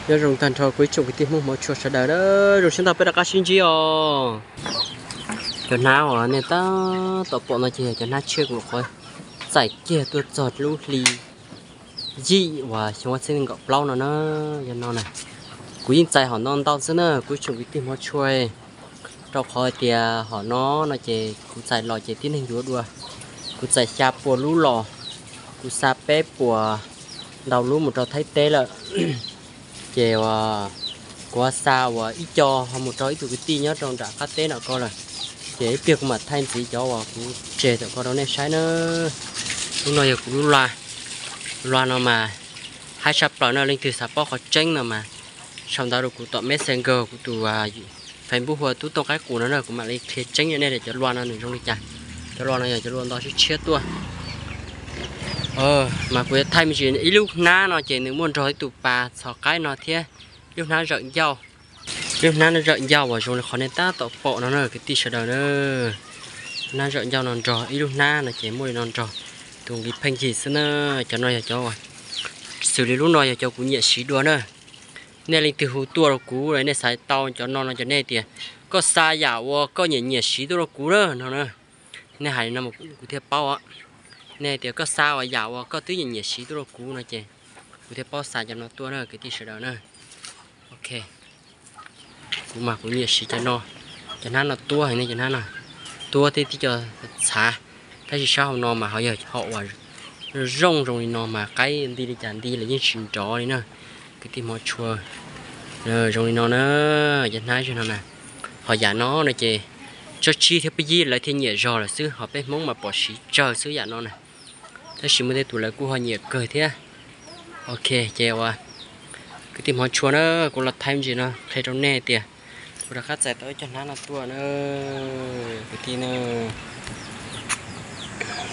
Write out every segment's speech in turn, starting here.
Nyob zoo tag nrho kuv ib tsoom kwv tij Hmoob hmov tshua sawv daws, zoo siab ntau peb rov qab sib ntsib os. Cov hnab uas nej tab tom pom no ces yog cov hnab tshiab kuv qhov txais kiag tuaj txog lub hli yim uas xyoo ob txhiab nees nkaum plaub no na, yog no na. Kuv yeej txais hom no ntau xwb na kuv ib tsoom kwv tij hmov tshua, rau qhov tias hom no no ces kuv txais los ces tib neeg yuav dua. Kuv txais xya puas lub los, kuv xa peb puas ntau lub mus rau Thaib teb lawm. Ces uas kuv xa uas ib co ho mus rau ib tug kwv tij nyob rau nram qab teb no ko lawm. Ces ib pliag kuv mam thaij ntxiv cov uas kuv tseg tom ko rau nej saib na. Lub no yog kuv lub lua, lua no mas haib tshaj plaws no, leej twg xav paub qhov tseeb no mas sau ntawv rau kuv tom Messenger, kuv tus Facebook hu ua Tub Tooj Qaib Qus no na, kuv mam li qhia tseeb rau nej tias cov lua no nws zoo li cas. Cov lua no yog cov lua nto tshiab tshiab tuaj. Mas kuv yuav thaij me ntsis, ib lub hnab no ces nws muaj nrog ib tug pas txhos qaib no thiab, lub hnab zawm ncauj. Lub hnab no zawm ncauj uas zoo li qhov nej tab tom pom no na kwv tij sawv daws na. Hnab zawm ncauj no nrog ib lub hnab no ces muaj li no nrog tus nqi pheej yig xwb na. Cov no yog cov uas, xws li lub no yog cov kuv nyiam siv dua na. Nej leej twg hu tuaj rau kuv, nej xav tau cov no no ces nej tias koj xa yam uas koj nyiam nyiam siv tuaj rau kuv na no na. Nej hais li no kuv thiaj paub. Nej tias koj xa uas yam uas koj twb nyiam nyiam siv tuaj rau kuv no ces kuv thiaj paub xa cov no tuaj na kwv tij sawv daws na. Ok, kuv mas kuv nyiam siv cov no, cov hnab no tuab heev ne, cov hnab no tuab thiab tib co txhav, tab sis sab hauv no mas ho yog hom uas zoo zoo li no mas qaib nti li cas nti los yeej tsis nrov li na. Kwv tij hmov tshua, zoo li no na, cov hnab zoo no na. Ho yam no no ces tsob tsib thiab peb yib lawv thiaj nyiam zog lawm xwb, ho peb Hmoob mas pom siv tsawg xwb yam no na. Tab sis muaj tej tus lawv kuj ho nyiam kawg thiab. Ok, ces uas kwv tij hmov tshua na, kuv los thaij me ntsis no qhia rau nej tias kuv rov qab txais tau ib co hnab no tuaj na, kwv tij na.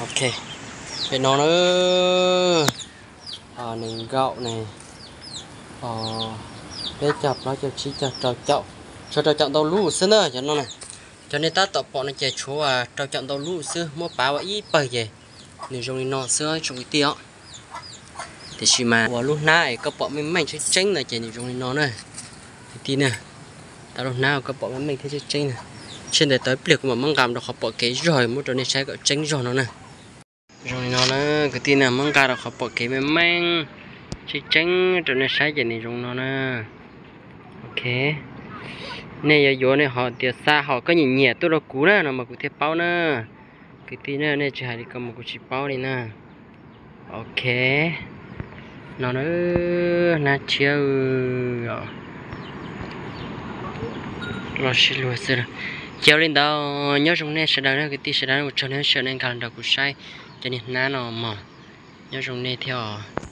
Ok, pem no na, nees nkaum ne, peb caug, plaub caug, tsib caug, rau caum, tshuav rau caum ntau lub xwb na cov no na. Cov nej tab tom pom no ces tshuav rau caum ntau lub xwb, muab pav ua ib pawg ces nws zoo li no xwb tsoom kwv tij os. Tiam sis mas uas lub hnab es koj pom meej meej tseeb tseeb no ces nws zoo li no na. Kwv tij na, tau lub hnab uas koj pom meej meej thiab tseeb tseeb na. Tsheej ntawd tau ib pliag kuv mam muab nqa rau qhov pom kev zog muab rau nej saib kom tseeb zog no na. Zoo li no na kwv tij na, muab nqa rau qhov pom kev meej meej tseeb tseeb rau nej saib ces nws zoo no na. Ok, nej yuav yuav nej ho tias xa hom koj nyiam nyiam tuaj rau kuv na no mas kuv thiaj paub na. Kwv tij na, nej tsis hais li ko mas kuv tsis paub li na. Ok, no na, hnab tshiab los sib luag xwb. Ces ua li ntawd, nyob zoo nej sawv daws na kwv tij sawv daws, ua tsaug nej sawv daws nej nkag los nrog kuv saib cov niag hnab no mog. Nyob zoo nej thiab os.